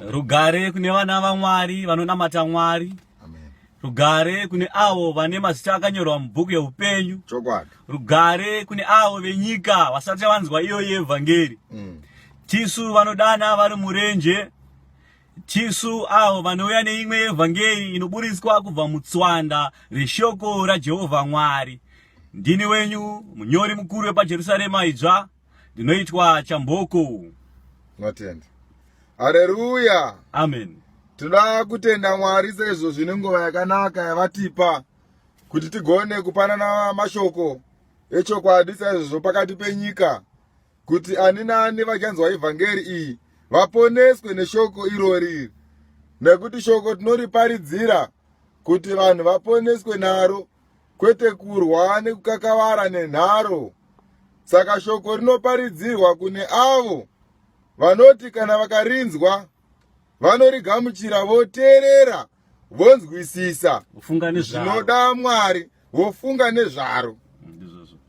Rugare kune vana vaMwari vanonamata Mwari. Amen. Rugare kune avo vane mazita akanyorwa mubhuku yeupenyu. Chokwadi. Rugare kune avo venyika vasati vanzwa iyo yevhangeri. Tisu vanodana vari murenje. Tisu avo vanouya neimwe yevhangeri inoburitswa kubva mutswanda reshoko raJehovha Mwari. Ndini wenyu munyori mukuru wepaJerusarema idzva. Ndinoitwa Chamboko. Tinotenda. Hareruya. Amen. Tinoda kutenda Mwari saizvozvi nenguva yakanaka yavatipa kuti tigone kupanana mashoko echokwadi saizvozvo pakati penyika kuti ani naani vachanzwa ivhangeri iyi vaponeswe neshoko irori iri nekuti shoko tinoriparidzira kuti vanhu vaponeswe naro kwete kurwa nekukakavara nenharo. Saka shoko rinoparidzirwa kune avo vanoti kana vakarinzwa vanorigamuchira voteerera vonzwisisa zvinoda Mwari vofunga nezvaro,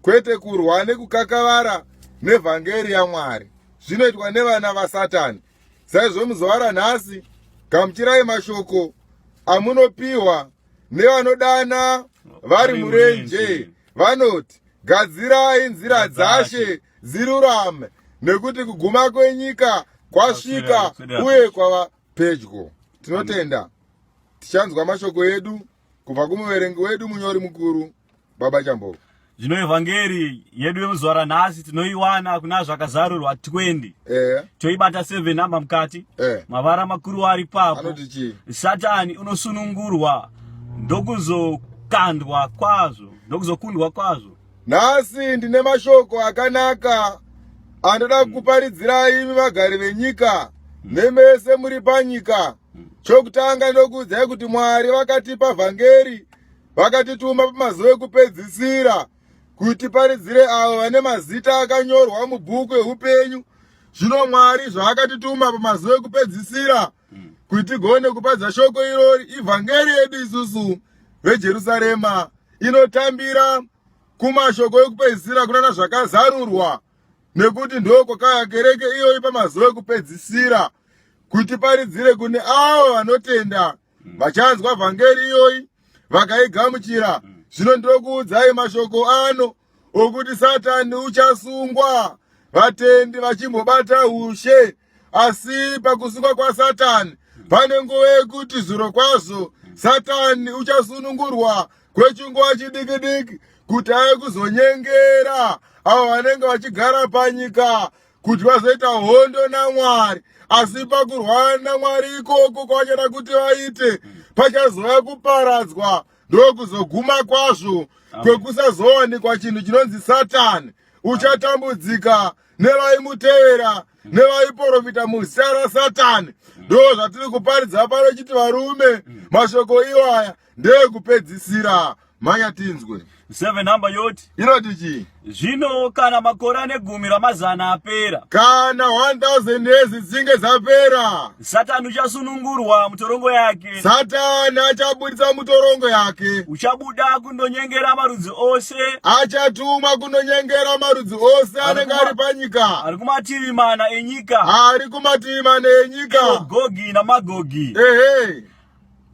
kwete kurwa nekukakavara nevhangeri yaMwari zvinoitwa nevana vaSatani. Saizvo muzuva ranhasi gamuchirai mashoko amunopiwa nevanodana vari murenje vanoti gadzirai nzira dzashe dzirurame nekuti kuguma kwenyika kwasvika uye kwava pedyo. Tinotenda tichanzwa mashoko edu kubva kumuverengi wedu munyori mukuru Baba Chamboko. Zvino evhangeri yedu yemuzuva ranhasi tinoiwana kuna Zvakazarurwa 20. Toibata 7 number mukati. Mavara makuru ari papo. Anoti chii? Satani unosunungurwa ndokuzokandwa kwazvo, ndokuzokundwa kwazvo. Nhasi ndine mashoko akanaka andoda kukuparidzirai imi vagari venyika nemese muri panyika. Chokutanga ndokuudzai kuti Mwari vakatipa vhangeri vakatituma pamazuva ekupedzisira kuti tiparidzire avo vane mazita akanyorwa mubhuku eupenyu. Zvino Mwari zvaakatituma pamazuva ekupedzisira kuti tigone kupadza shoko irori, ivhangeri yedu isusu veJerusarema inotambira kumashoko ekupedzisira kunana zvakazarurwa, nekuti ndo kwakaya kereke iyoyi pamazuva ekupedzisira kuti tiparidzire kune avo vanotenda vachanzwa vhangeri iyoyi vakaigamuchira. Zvino ndinokuudzai mashoko ano okuti Satani uchasungwa vatendi vachimbobata ushe, asi pakusungwa kwaSatani pane nguva yekuti zviro kwazvo Satani uchasunungurwa kwechinguva chidiki-diki kuti ave kuzonyengera avo vanenge vachigara panyika kuti vazoita hondo naMwari. Asi pakurwa naMwari ikoko kwavachada kuti vaite, pachazova kuparadzwa ndokuzoguma kwazvo kwekusazowanikwa chinhu chinonzi Satani. Uchatambudzika nevaimutevera nevaiprofita muzita raSatani. Ndo zvatiri kuparidza pano chiti varume, mashoko iwaya ndeyekupedzisira. Manya tinzwe. 7 number yoti inoti chii? Zvino kana makore ane gumi ramazana apera, kana 1000 years dzinge dzapera, Satani uchasunungurwa mutorongo yake. Satani achabudisa mutorongo yake, uchabuda kundonyengera marudzi ose, achatumwa kundonyengera marudzi ose anenge ari panyika, ari kumativi mana enyika, ari kumativi mana enyika, Gogi naMagogi. Ehe.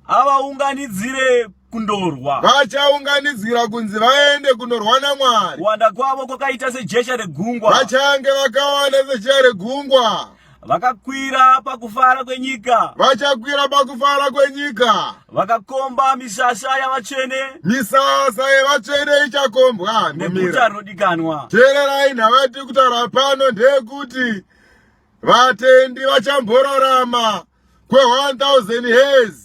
Avaunganidzire kundorwa. Vachaunganidzira kunzi vaende kundorwa naMwari. Kuwanda kwavo kwakaita sejecha regungwa. Vachange vakawanda sejecha regungwa. Vakakwira pakufara kwenyika. Vachakwira pakufara kwenyika. Vakakomba misasa yavatsvene. Misasa yevatsvene ichakombwa. Neguta rinodikanwa. Teererai, nhau yatiri kutaura pano ndeyekuti vatendi vachamborarama kwe1000 years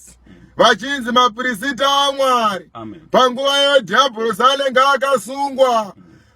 vachinzi mapirisita aMwari. Panguva iyo Dhiabhorosi anenge akasungwa,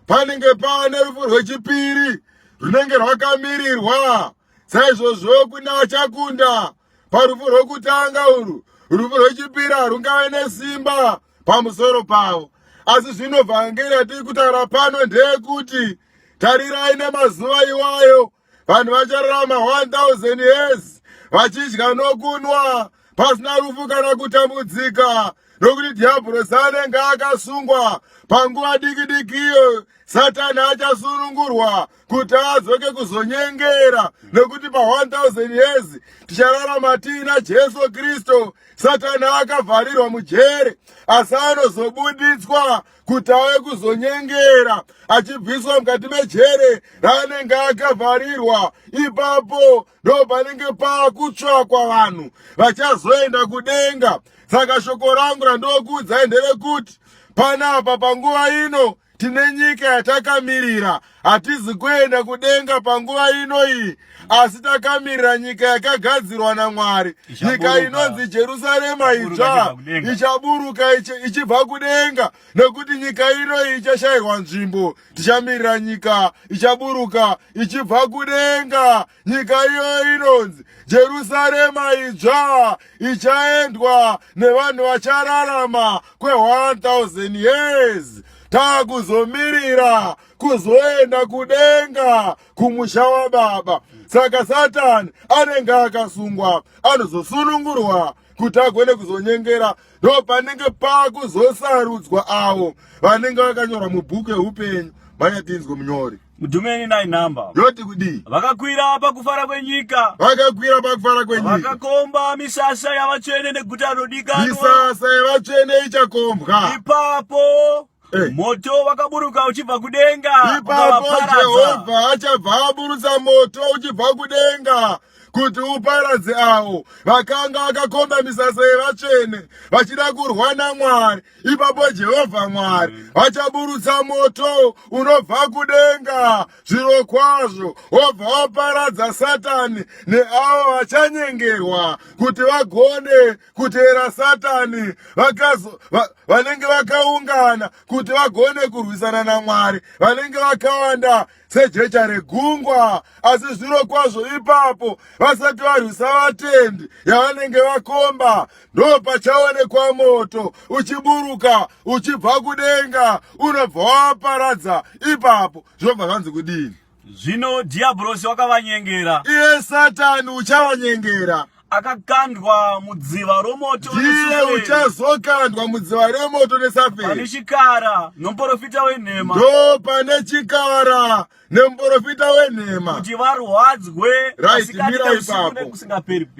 panenge paane rufu rwechipiri runenge rwakamirirwa. Saizvozvo kune achakunda parufu rwekutanga urwu, rufu rwechipiri harungave nesimba pamusoro pavo. Asi zvino vhangeri yatiri kutaura pano ndeyekuti tarirai nemazuva iwayo vanhu vachararama 1000 years vachidya nokunwa pasina rufu kana kutambudzika, nokuti Dhiabhorosi anenge akasungwa panguva diki diki iyo. Satani achasunungurwa kuti adzoke kuzonyengera, nekuti pa 1000 years tichararama tiina Jesu Kristu. Satani akavharirwa mujere, asi anozobuditswa kuti auye kuzonyengera achibviswa mukati mejere raanenge akavharirwa. Ipapo ndo panenge pakutsvakwa vanhu vachazoenda kudenga. Saka shoko rangu randokuudzai nderekuti panapa panguva ino tine nyika yatakamirira. Hatizi kuenda kudenga panguva ino iyi, asi takamirira nyika yakagadzirwa naMwari, nyika inonzi Jerusarema itsva, ichaburuka ichibva kudenga, nekuti nyika ino iyi ichashayirwa nzvimbo. Tichamirira nyika ichaburuka ichibva kudenga. Nyika iyoyo inonzi Jerusarema idzva, ichaendwa nevanhu vachararama kwe1000 years. Takuzomirira kuzoenda kudenga kumusha wababa. Saka Satani anenge akasungwa anozosunungurwa kuti agone kuzonyengera. Ndo panenge pakuzosarudzwa avo vanenge vakanyorwa mubhuku yeupenyu. Manyatinzwe munyori Mudhumeni 9 number. Yoti kudii? Vakakwira pakufara kwenyika. Vakakwira pakufara kwenyika. Vakakomba misasa yavatsvene neguta rinodikanwa. Misasa yavatsvene ichakombwa. Ipapo hey. Moto wakaburuka uchibva kudenga. Ipapo Jehovha achabva aburutsa moto uchibva kudenga kuti uparadze avo vakanga vakakomba misasa yevatsvene vachida kurwa naMwari. Ipapo Jehovha Mwari vachaburutsa moto unobva kudenga, zvirokwazvo wobva waparadza Satani neavo vachanyengerwa kuti vagone kuteera Satani, vanenge vakaungana kuti vagone kurwisana naMwari, vanenge vakawanda sejecha regungwa. Asi zvirokwazvo ipapo vasati varwisa vatendi yavanenge vakomba, ndo pachaonekwa moto uchiburuka uchibva kudenga, unobva waparadza. Ipapo zvinobva zvanzi kudini? Zvino Dhiabhorosi wakavanyengera. Iye Satani uchavanyengera. Akakandwa mudziva romoto. Ndiye uchazokandwa mudziva remoto nesaferi. Pane chikara nomuprofita wenhema. Ndo pane chikara nemuprofita wenhema. Kuti varwadzwe. Right, mira ipapo.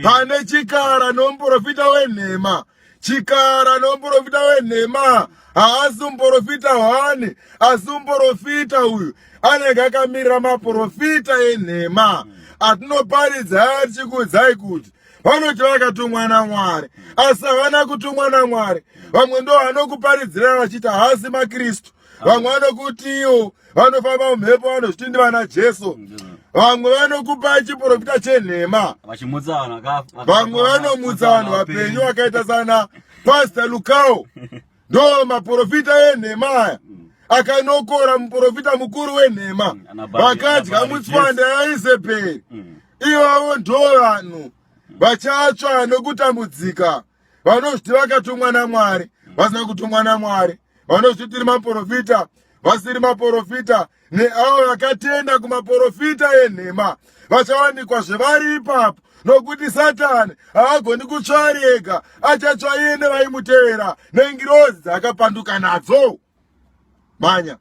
Pane chikara nomuprofita wenhema. Chikara nomuprofita wenhema haasi muprofita hwani, asi muprofita uyu anenge akamirira maprofita enhema atinoparidza aya, tichikuudzai kuti vanoti vakatumwa naMwari, asi havana kutumwa naMwari. Vamwe ndo vanokuparidzira vachiti haasi maKristu, vamwe vanokutiwo vanofamba mumhepo vanozviti ndivana Jesu, vamwe vanokupa chiprofita chenhema, vamwe vanomutsa vanhu vapenyu vakaita sana Pastor Lukao. Ndo maprofita enhema aya akanokora muprofita mukuru wenhema, vakadya mutswanda yaIzebheri. Ivavo ndo vanhu vachatsva nokutambudzika, vanozviti vakatumwa naMwari vasina kutumwa naMwari, vanozviti tiri maprofita vasiri maprofita, neavo vakatenda kumaprofita enhema vachawanikwa zvevari ipapo, nokuti Satani haagoni kutsva ari ega, achatsva iye nevaimutevera nengirozi dzaakapanduka nadzo. Manya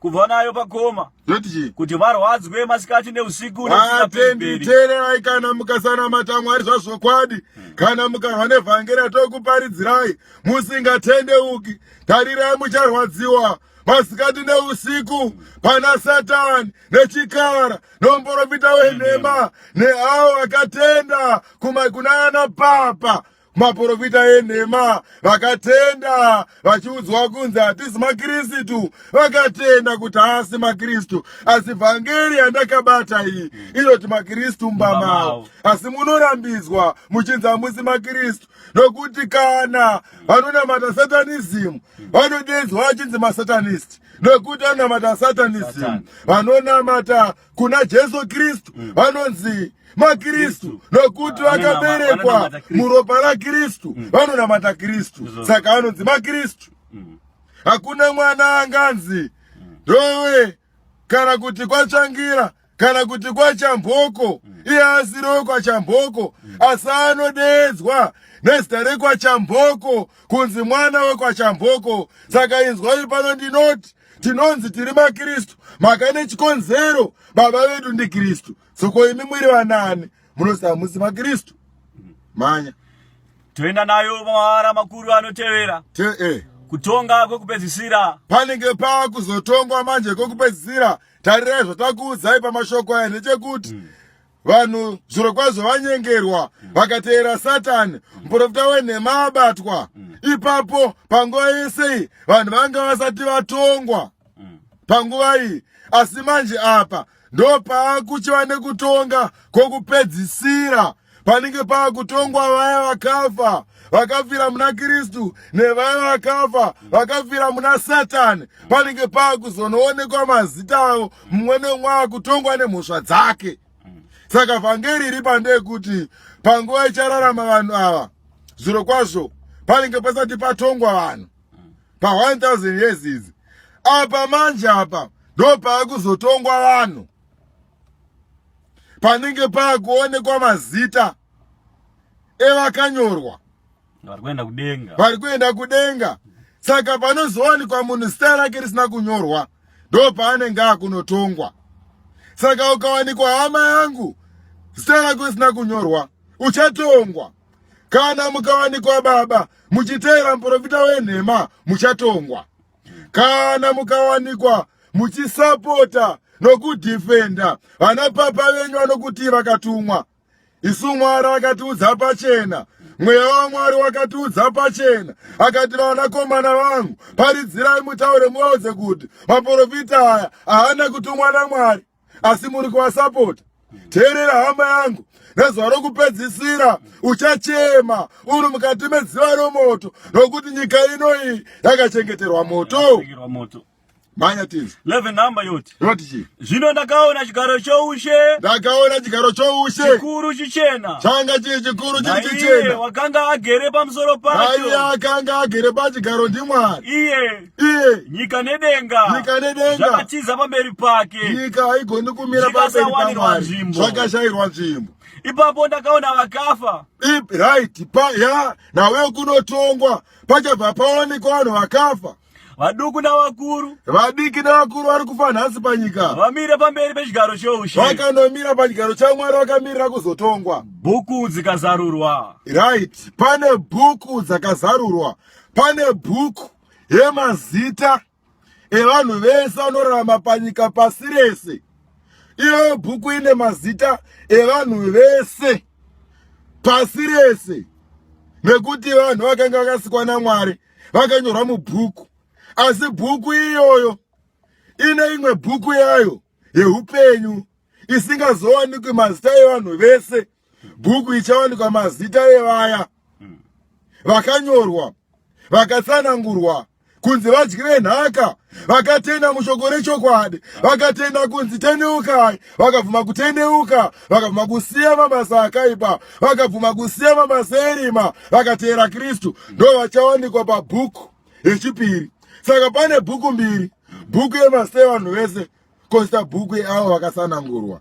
kubva nayo pakoma zvoti chii? Kuti varwadzwe masikati neusiku. Vatendi, teererai, kana mukasanamata Mwari zvazvokwadi, kana mukarwa nevhangeri ratokuparidzirai musingatendeuki, tarirai mucharwadziwa masikati neusiku pana Satani nechikara nomuprofita wenhema neavo vakatenda kuna ana papa, maprofita enhema, vakatenda vachiudzwa kunzi hatisi maKristu, vakatenda kuti haasi maKristu. Asi vhangeri yandakabata iyi inoti maKristu mumba mavo, asi munorambidzwa muchinzi hamusi maKristu, nokuti kana vanonamata satanism vanodedzwa vachinzi masatanist, nokuti vanonamata satanism. Vanonamata kuna Jesu Kristu vanonzi maKristu, nokuti vakaberekwa muropa raKristu, vanonamata Kristu, saka vanonzi maKristu. Hakuna mwana anganzi ndowe kana kuti kwaTsvangira kana kuti kwaChamboko, iye asiriwo kwaChamboko, asi anodeedzwa nezita rekwaChamboko kunzi mwana wekwaChamboko. Saka inzwai pano ndinoti Tinonzi tiri maKristu mhaka nechikonzero baba vedu ndiKristu. Soko imi muri vanani munozi hamusi maKristu? Mhanya. Toenda nayo mawara makuru anotevera. Te, eh. Kutonga kwekupedzisira. Panenge paakuzotongwa manje kwekupedzisira. Tarirai zvatakuudzai pamashoko aya ndechekuti vanhu zvirokwazvo vanyengerwa vakateera Satani, muprofita wenhema abatwa. Ipapo panguva yese iyi vanhu vanga vasati vatongwa panguva iyi, asi manje apa ndopaakuchiva nekutonga kwokupedzisira. Panenge paakutongwa vaya vakafa vakafira muna Kristu nevaya vakafa vakafira muna Satani. Panenge paakuzonoonekwa mazita avo, mumwe nemumwe akutongwa nemhosva dzake. Saka vhangeri iri pandeyekuti panguva ichararama vanhu ava, zviro kwazvo panenge pasati patongwa vanhu pa 1000 years idzi. Apa manje apa ndo paakuzotongwa vanhu, panenge paakuonekwa mazita evakanyorwa vari kuenda kudenga, vari kuenda kudenga. Saka panozowanikwa munhu zita rake risina kunyorwa, ndo paanenge akunotongwa. Saka ukawanikwa, hama yangu, zita rako risina kunyorwa, uchatongwa. Kana mukawanikwa, baba, muchiteera muprofita wenhema, muchatongwa. Kana mukawanikwa muchisapota nokudhifenda vana papa venyu vanokuti vakatumwa, isu Mwari akatiudza pachena, mweya waMwari wakatiudza pachena, akati, vanakomana vangu, paridzirai, mutaure, muvaudze kuti maprofita aya haana kutumwa naMwari, asi muri kuvasapota. Teerera, hama yangu, nezuva rokupedzisira uchachema uri mukati medziva romoto, nokuti nyika ino iyi yakachengeterwa moto. Moto. Manya tinzi. 11 number yoti. Yoti chii? Zvino ndakaona chigaro choushe. Ndakaona chigaro choushe. Chikuru chichena. Changa chiri chikuru chiri chichena. Wakanga agere pamusoro pacho. Naiye akanga agere pachigaro ndiMwari. Iye. Iye. Nyika nedenga. Nyika nedenga. Zvakatiza pamberi pake. Nyika haigoni kumira pamberi paMwari. Zvakashayirwa nzvimbo. Ipapo ndakaona vakafa. Right, pa ya nawe kunotongwa pachabva paonekwa vanhu vakafa. Vaduku navakuru, vadiki navakuru vari kufa nhasi panyika, vamire pamberi pechigaro choushe, vakanomira pachigaro chaMwari vakamirira kuzotongwa. Bhuku dzikazarurwa. Right, pane bhuku dzakazarurwa. Pane bhuku yemazita evanhu vese vanorarama panyika pasi rese. Iyoyo bhuku ine mazita evanhu vese pasi rese, nekuti vanhu vakanga vakasikwa naMwari vakanyorwa mubhuku. Asi bhuku iyoyo ine imwe bhuku yayo yeupenyu isingazowanikwi mazita evanhu vese. Bhuku ichawanikwa mazita evaya vakanyorwa, vakatsanangurwa kunzi vadyi venhaka, vakatenda mushoko rechokwadi, vakatenda kunzi tendeukai, vakabvuma kutendeuka, vakabvuma kusiya mabasa akaipa, vakabvuma kusiya mabasa erima, vakateera Kristu, ndo vachawanikwa pabhuku yechipiri. Saka pane bhuku mbiri, bhuku yemazita evanhu vese, kosta bhuku yeavo vakasanangurwa.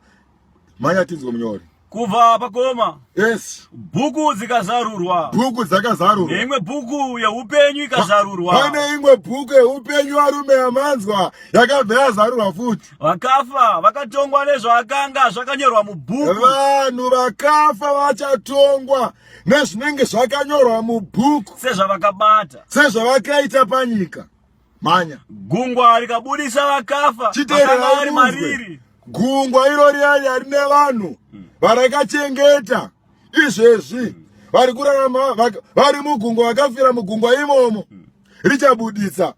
Manya tinzwe munyori. Kubva pakoma. Yes. Bhuku dzikazarurwa. Bhuku dzakazarurwa. Neimwe bhuku yeupenyu ikazarurwa. Pane imwe bhuku yeupenyu, varume yamanzwa, yakabva yazarurwa futi. Vakafa vakatongwa nezvakanga zvakanyorwa mubhuku. Vanhu vakafa vachatongwa nezvinenge zvakanyorwa mubhuku. Sezvavakabata. Sezvavakaita panyika. Manya. Gungwa rikabudisa vakafa vakanga vari mariri. Gungwa iro riya rine vanhu varakachengeta izvezvi vari kurarama vari mugungwa, vakafira mugungwa imomo, richabudisa.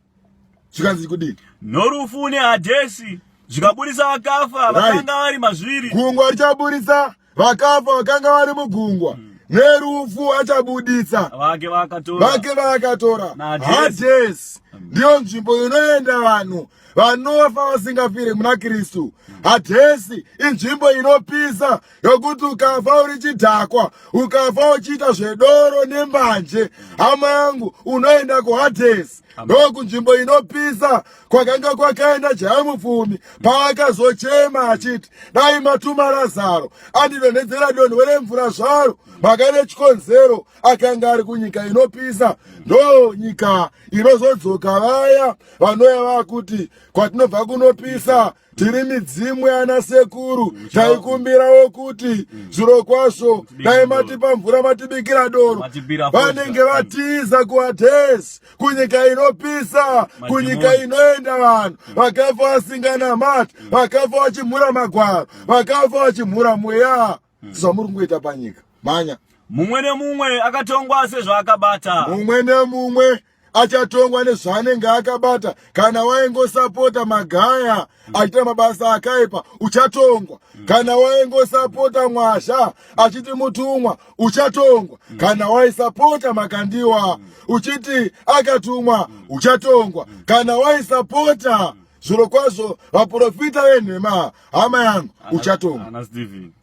Zvikanzi kudini? Norufu neHadhesi zvikabudisa vakafa vakanga vari mazviri. Gungwa richabudisa vakafa vakanga vari mugungwa, nerufu achabudisa vake vakatora, vake vaakatora. Hadhesi ndiyo nzvimbo inoenda vanhu vanofa vasingafiri muna Kristu. Hadhesi inzvimbo inopisa yokuti ukafa uri chidhakwa, ukafa uchiita zvedoro nembanje, hama yangu, unoenda kuHadhesi. Ndokunzvimbo inopisa kwakanga kwakaenda jaya mupfumi paakazochema achiti, dai matuma Razaro andidonhedzera donhwe remvura zvaro. Mhaka nechikonzero akanga ari kunyika inopisa. Ndo nyika inozodzoka vaya vanouya vakuti Kwatinobva kunopisa, tiri midzimu yana sekuru. Taikumbirawo kuti zviro kwazvo dai matipa mvura, matibikira doro. Vanenge vatiza kuHadhesi, kunyika inopisa, kunyika inoenda vanhu vakafa vasinganamati, vakafa vachimhura magwaro, vakafa vachimhura mweya. Zvamuri kungoita panyika, mhanya. Mumwe nemumwe akatongwa sezvaakabata. Mumwe nemumwe achatongwa nezvaanenge akabata. Kana waingosapota Magaya achiita mabasa akaipa, uchatongwa. Kana waingosapota Mwasha achiti mutumwa, uchatongwa. Kana waisapota Makandiwa uchiti akatumwa, uchatongwa. Kana waisapota zviro kwazvo vaprofita venhema, hama yangu, uchatongwa.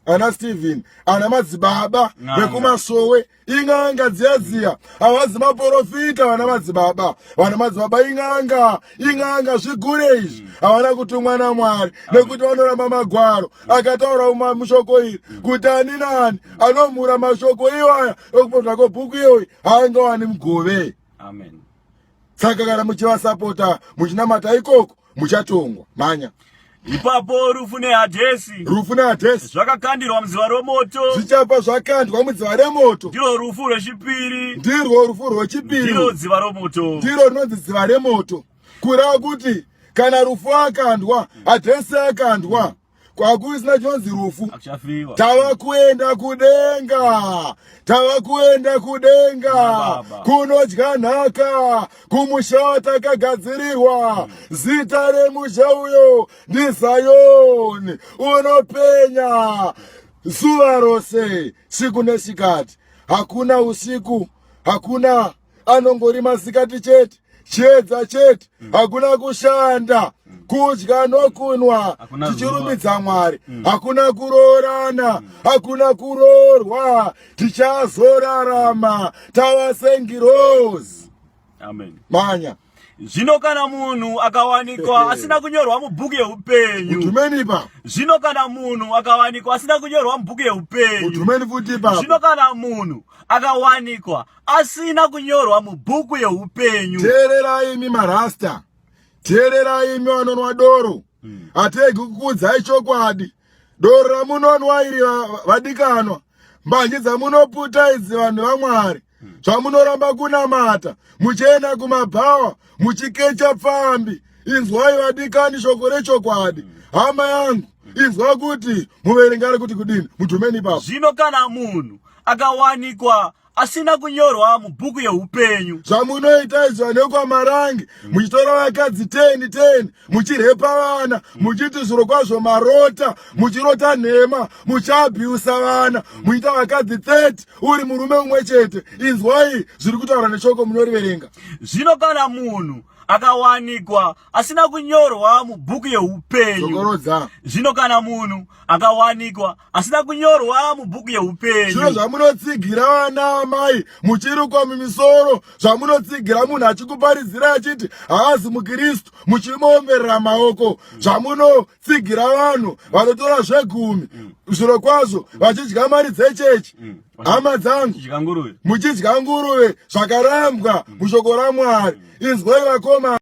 Ana Steven, ana madzibaba vekumasowe ing'anga dziya dziya, havazi maprofita. Vana madzibaba, vana madzibaba ing'anga, ing'anga, zvigure izvi. Havana kutumwa naMwari nekuti vanoramba magwaro akataura mushoko iri kuti ani nani anomhura mashoko iwaya ekupotwa kwebhuku iyoyi haangawani mugove. Amen. Saka kana muchivasapota muchinamata ikoko, muchatongwa, mhanya. Ipapo rufu neHadhesi, Rufu neHadhesi zvakakandirwa mudziva romoto. Zvichapa zvakandwa mudziva remoto. Ndirwo rufu rwechipiri. Ndirwo rufu rwechipiri. Ndiro dziva romoto. Ndiro rinonzi dziva remoto, kureva kuti kana rufu akandwa, Hadhesi akandwa, kwakuisina chinonzi rufu. Akuchafiwa. Tava kuenda kudenga, tava kuenda kudenga kunodya nhaka kumusha watakagadzirirwa. Zita remusha uyo ndiZayoni, unopenya zuva rose, siku nesikati. Hakuna usiku, hakuna, anongori masikati chete, chiedza chete. Hakuna kushanda, kudya nokunwa tichirumbidza Mwari. Hakuna kuroorana, hakuna kuroorwa. Tichazorarama tava sengirozi. Amen. Manya. Zvino kana munhu akawanikwa asina kunyorwa mubhuku yeupenyu. Udhumeni pa. Zvino kana munhu akawanikwa asina kunyorwa mubhuku yeupenyu. Udhumeni futi pa. Zvino kana munhu akawanikwa asina kunyorwa mubhuku yeupenyu. Teererai imi marasta, teererai imi vanonwa doro. Hategi kukuudzai chokwadi. Doro ramunonwa iri, vadikanwa, mbanje dzamunoputa idzi, vanhu vaMwari, zvamunoramba kunamata muchienda kumabhawa muchikecha pfambi, inzwai vadikani shoko rechokwadi. Hama yangu, inzwa kuti muverengi ari kuti kudini mudhumeni ipapo. Zvino kana munhu akawanikwa asina kunyorwa mubhuku yeupenyu. Zvamunoita izvi vanekwaMarange, muchitora vakadzi 10 10, muchirepa vana, muchiti zviro kwazvo marota, muchirota nhema, muchiabhiusa vana, muchiita vakadzi 30 uri murume umwe chete, inzwai zviri kutaura neshoko munoriverenga. Zvino kana munhu akawanikwa asina kunyorwa mubhuku yeupenyu. Dzokorodza. Zvino kana munhu akawanikwa asina kunyorwa mubhuku yeupenyu. Zvino zvamunotsigira vana amai muchirukwa mumisoro, zvamunotsigira munhu achikuparidzira achiti haazi mukristu muchimuomberera maoko, zvamunotsigira vanhu vanotora zvegumi zviro kwazvo vachidya mari dzechechi, hama dzangu, Chidya nguruve. Muchidya nguruve, zvakarambwa mushoko raMwari, inzwai vakoma.